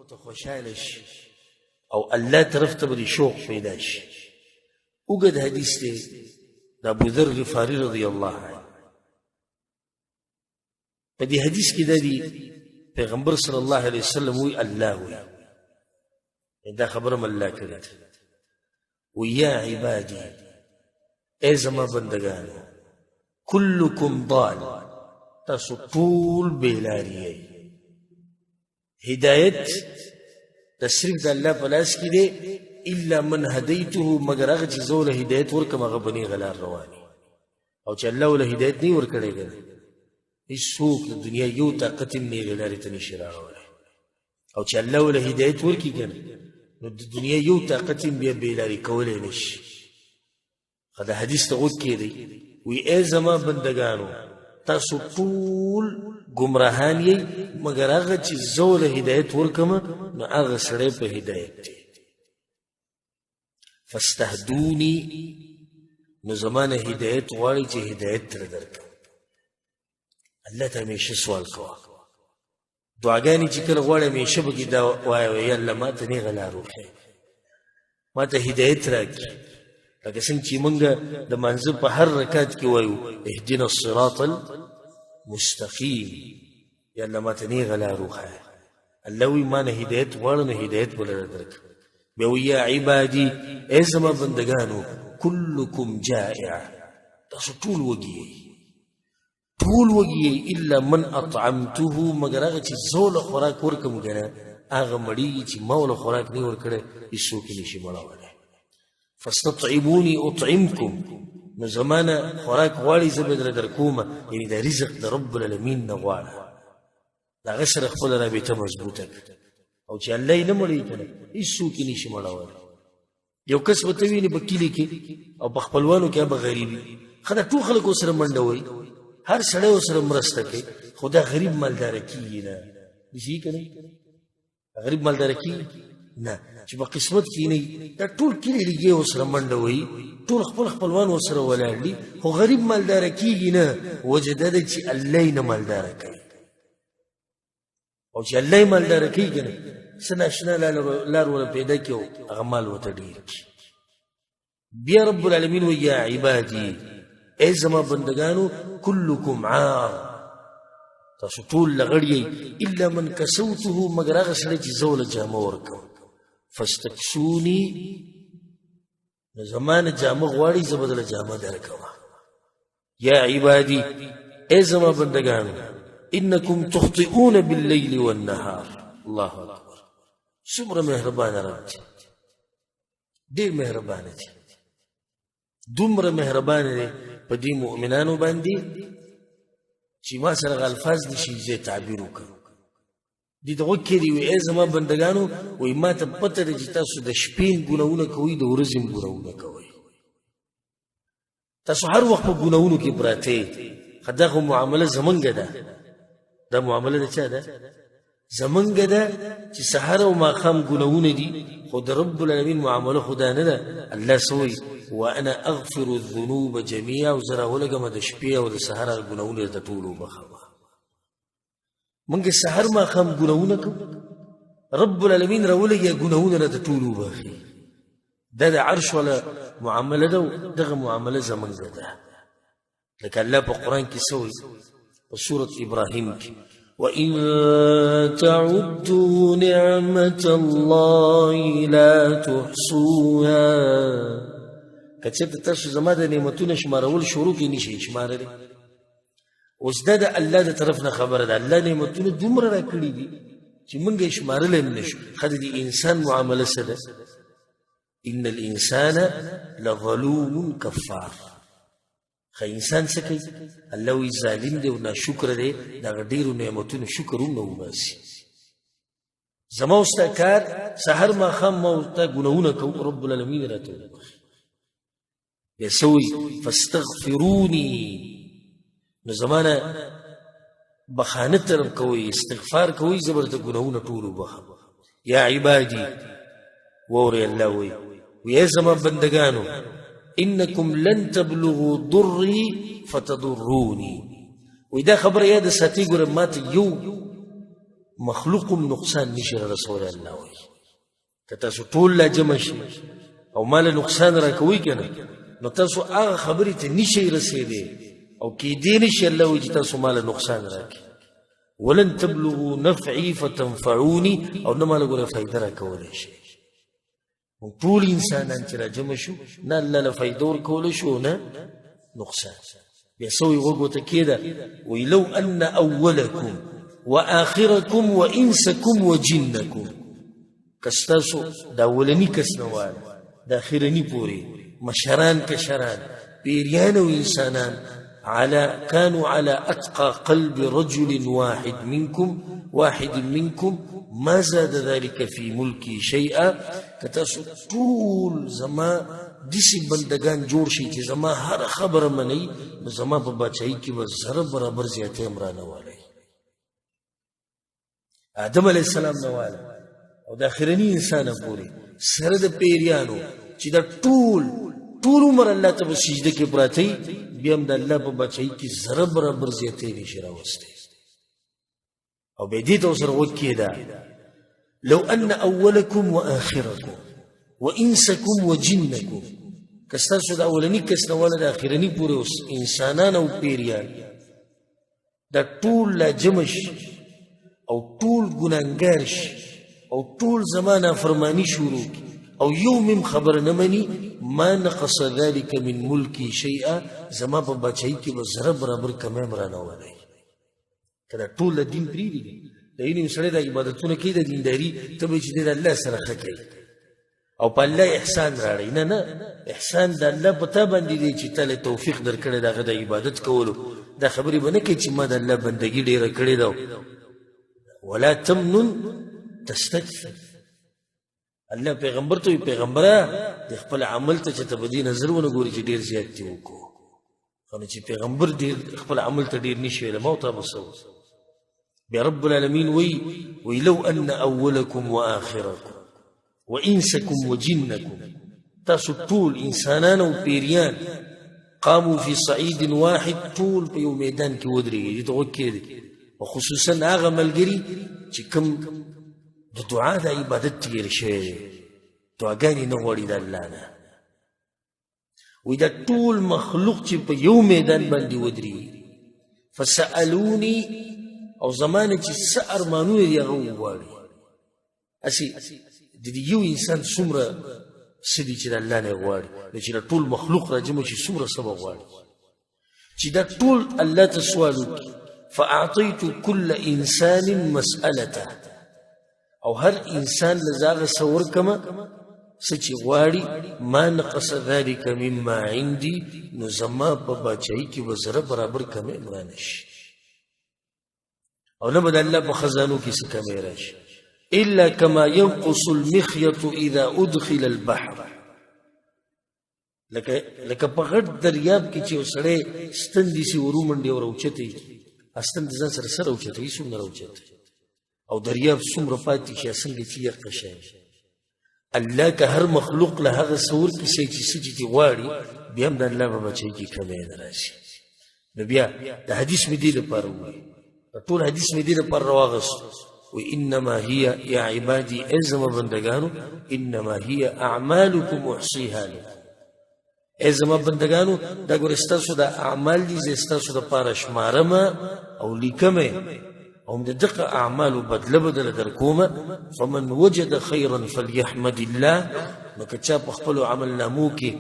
ته خوشحاله شي او الله طرف ته به دې شوق پیدا شي. اوږد حدیث دی د ابوذر غفاري رضی الله عنه. په دې حدیث کې دا دی پیغمبر صلی الله علیه وسلم وی الله وی دا خبره هم الله کړې ده، وی یا عبادي، ای زما بندګانو، کلکم ضال، تاسو ټول بېلاري یئ. هدایت د صرف د الله په لاس کې دی، الا من هدیته، مګر هغه چې زه له هدایت ورکړم هغه په نېغه لار روان، او چې الله له هدایت نه ورکړی که نه هېڅوک د دنیا یو طاقت هم نېغې لارې ته نشي راوړی، او چې الله له هدایت ورکړي که نه نو د دنیا یو طاقت هم بیا بې لارې کولی نه شي. ښه د حدیث ته غوږ کښېږدئ، وایي ای زما بندګانو، تاسو ټول ګمراهان یئ مګر هغه چې زه له هدایت ورکړم نو هغه سړی په هدایت دی. فاستهدوني، نو زما نه هدایت غواړي چې هدایت ترې درکړم. الله ته همیشه سوال کوه، دعاګانې چې کله غواړې همیشه به کې دا وایه، یا الله ما ته نېغه لار وښیه، ما ته هدایت راکړي. لکه څنګه چې موږ د مانځه په هر رکعت کې وایو اهدنا الصراط المستقیم، یا الله ما ته نېغه لار وښیه. الله وایي ما نه هدایت غواړه نو هدایت به له درکړم. بیا وایي یا عبادي، ای زما بندګانو، کلکم جائع، تاسو ټول وږي یئ، ټول وږي یئ، الا من اطعمته، مګر هغه چې زه له خوراک ورکړم که نه هغه مړېږي، چې ما له خوراک نه ورکړی هېڅوک یې نشي مړولی. فاستطعموني اطعمکم، نو زما نه خوراک غواړي زه به درله درکوم، یعنې د رزق د رب العالمین نه غواړه، د هغه سره خپله رابطه مضبوطه کړه، او چې الله یې نه مړوي که نه هېڅوک یې نشي مړولی. یو کس به ته وینې په کلي کې او په خپلوانو کې به غریب وي، ښه دا ټول خلک ورسره منډه وهي، هر سړی ورسره مرسته کوي، خو دا غریب مالداره کېږي نه. داسې که نه؟ غریب مالداره کېږي نه، چې په قسمت کې نه. دا ټول کلي لګي ورسره منډه وهي، ټول خپل خپلوان ورسره ولاړ دي، خو غریب مالداره کېږي نه. وجه دا ده چې الله یې نه مالداره کوي، او چې الله یې مالداره کوي که نه څه ناشنا لار ورله پیدا کړي او هغه مال ورته ډېر کړي. بیا رب العالمین وایي یا عبادي، ای زما بندګانو، کلکم عار، تاسو ټول لغړ یئ، الا من کسوته، مګر هغه سړی چې زه ورله جامه ورکړم. فاستکسوني، نو زما نه جامه غواړي زه به درله جامه درکوم. یا عبادي، ای زما بندګانو، انکم تخطئون باللیل والنهار. الله اکبر، څومره مهربانه رب دی، ډېر مهربانه دی، دومره مهربانه دی په دې مؤمنانو باندې چې ما سره هغه الفاظ نشي زه تعبیر وکړم. دې ته غوږ کښېږدئ، وایي ای زما بندګانو، وایي ما ته پته ده چې تاسو د شپې هم ګناهونه کوئ، د ورځې هم ګناهونه کوئ، تاسو هر وخت په ګناهونو کې پراته یئ. ښه دغه معامله زمونږ ده، دا معامله د چا ده؟ زمونږ ده چې سهار او ماښام ګناهونه دي، خو د رب العالمین معامله خو دا نه ده. الله څه وایي؟ وانا اغفر الذنوب جميعا، او زه راولږم د شپې او د سهار هغه ګناهونه درته ټول وبخښم. مونږ سهار ماښام ګناهونه کوو، رب العالمین راولږي ګناهونه راته ټول وبخښي. دا د عرش والا معامله ده، دغه معامله زمونږ ده. لکه الله په قرآن کې څه وایي په سورة ابراهیم کې؟ وإن تعدوا نعمة الله لا تحصوها. که چېرته تاسو زما د نعمتونو شمارول شروع کړئ نشئ شمارلی. اوس دا د الله د طرف نه خبره ده، الله نعمتونه دومره راکړي دي چې موږ یې شمارلی هم نه شو. ښه د دې انسان معامله څه ده؟ ان الانسان لظلوم کفار. ښه انسان څه کوي؟ الله وایي ظالم دی او ناشکره دی، د هغه ډېرو نعمتونو شکر هم نه وباسي. زما او ستا کار سهار ماښام ما او تا ګناهونه کوو، رب العالمین راته وبخښي. بیا څه وایي؟ فاستغفروني، نو زما نه بخانه طلب کوئ، استغفار کوئ، زه به درته ګناهونه ټول وبخښم. یا عبادي، واورئ الله وایي، وایي زما بندګانو، انکم لن تبلغوا ضري فتضروني. وایي دا خبره یاده ساتئ، ګوره ما ته یو مخلوق هم نقصان نشي رسولی. الله وایي که تاسو ټول لا جمع شئ او ما له نقصان راکوئ که نه، نو تاسو هغه خبرې ته نشئ رسېدی او کېدی نشي. الله وایي چې تاسو ما له نقصان راکړئ. ولن تبلغوا نفعي فتنفعوني، او نه ما له ګوره فایده راکولی شئ. موږ ټول انسانان چې راجمع شو، نه الله له فایده ورکولی شو نه نقصان. بیا څه وایي؟ غوږ ورته کښېږده. وایي لو ان اولکم وآخرکم وانسکم وجنکم، که ستاسو د اولني کس نه واله د اخرني پورې مشران کشران پیریان او انسانان على كانوا على أتقى قلب رجل واحد منكم ما زاد ذلك في ملكي شيئا. که تاسو ټول زما داسې بندګان جوړ شي چې زما هر خبره منئ، نو زما په باچایي کې به ذره برابر زیاتی هم رانه والی. آدم علیه السلام نه واله او د اخرني انسانه پورې سره د پیریانو چې دا ټول ټول عمر الله ته په سجده کې پراته، بیا هم د الله په باچایي کې ذره برابر زیاتی نشي راوستی. او بیا دې ته سره غوږ کېده. لو أن أولكم وآخركم وإنسكم وجنكم، که ستاسو د اولني کس نه واله د اخرني پورې اوس انسانان او پیریان دا ټول لا جمع شي او ټول ګناهګار شي او ټول زما نافرماني شروع کړي او یو مم خبر نه مني، ما نقص ذلك من ملکي شيئا، زما په باچایي کې به ذره برابر کمی هم رانه ولي. که دا ټول دین پرېږدي، د یو سړی د عبادتونه کوي، د دینداري ته به چې دی د الله سره ښه کوي او په الله احسان راړي. نه نه، احسان د الله په تا باندې دی چې تا له توفیق درکړی د هغه د عبادت کولو. دا خبرې به نه کوي چې ما د الله بندګي ډېره کړې ده. ولا تمنن تستكثر. الله پیغمبر ته، پیغمبره، د خپل عمل ته چې ته په دې نظر ونه ګوري چې ډېر زیات دې وکړو. خو چې پیغمبر ډېر خپل عمل ته ډېر نشي ویلی، ما او تا به څه؟ بیا رب العالمین وی لو ان اولکم واخرکم وانسکم وجنکم، تاسو ټول انسانان او پیریان قاموا في صعيد واحد، ټول په یو میدان کې ودرېږي. دې ته غوږ کښېږدئ، او خصوصا هغه ملګري چې کوم د دعا د عبادت تېر شوی دی، دعاګانې نه غواړي د الله نه. وایي دا ټول مخلوق چې په یو میدان باندې ودرېږي، فسألوني، او زمانه چې څه ارمانونه دي هغه وغواړي. هسې د دې یو انسان څومره څه دي چې د الله نه غواړي، نو چې دا ټول مخلوق راجمع شي څومره څه به غواړي؟ چې دا ټول الله ته سوال وکړي، فأعطيت كل إنسان مسألته، او هر انسان له هغه څه ورکړم څه چې غواړي، ما نقص ذلك مما عندي، نو زما په باچایي کې به ذره برابر کمی هم رانه شي او نه به د الله په خزانو کې څه کمی راشي، إلا كما ينقص المخيط إذا أدخل البحر. لکه په غټ دریاب کې چې یو سړی ستن داسې ورومنډي او راوچتوي، ستن د ځان سره سره راوچتوي، څومره راوچتوي او دریاب څومره پاتې شي، څنګه چې یخ شي. الله که هر مخلوق له هغه څه ورکړي چې څه چې غواړي، بیا هم د الله په باچایي کې کمی نه راشي. نو بیا د حدیث مې دې لپاره ووایي، ټول حدیث مې دې لپاره راواغست. و انما هي یا عبادي، ای زما بندګانو، انما هي اعمالکم احصيها لكم. ای زما بندګانو، دا ګوره ستاسو د اعمال دي، زه ستاسو دپاره شمارم او لیکم او د دغه اعمالو بدله بدله در کوم. فمن وجد خيرا فليحمد الله، نو که چا په خپلو عمل نامو کې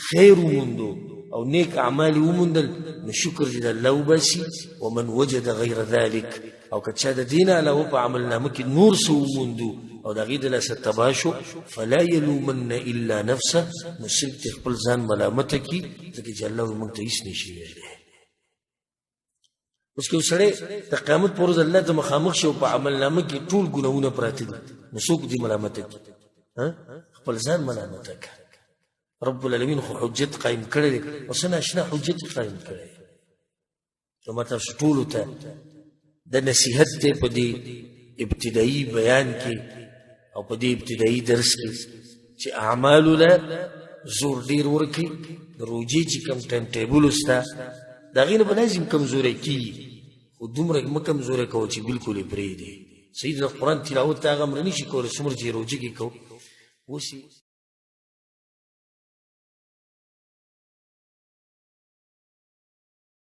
خیر وموندو او نیک اعمال وموندل، نو شکر دې د الله وباسي. ومن وجد غیر ذلك، او که چا د دین علاوه په عمل نامه کې نور څه وموندو او د هغې د لاسه تباه شو، فلا یلومن الا نفسه، نو صرف دې خپل ځان ملامته کړي، ځکه چې الله موږ ته هېڅ نشي ویلی. اوس که یو سړی د قیامت پر ورځ الله ته مخامخ شي او په عمل نامه کې ټول ګناهونه پراته دي، نو څوک دې ملامته کړي؟ خپل ځان ملامته کړه. رب العالمین خو حجت قایم کړی دی او څه ناشنا حجت یې قایم کړی. نو ما تاسو ټولو ته د نصیحت دی په دې ابتدایي بیان کې او په دې ابتدایي درس کې چې اعمالو له زور ډیر ورکړي. د روژې چې کوم ټایم ټیبل سته، د هغې نه به لازم کمزوری کېږي، خو دومره مه کمزوری کوه چې بلکل یې پرېږدې. صحیح د قرآن تلاوت ته هغه امر نه شي کولی څومره چې روژه کې کوو. اوس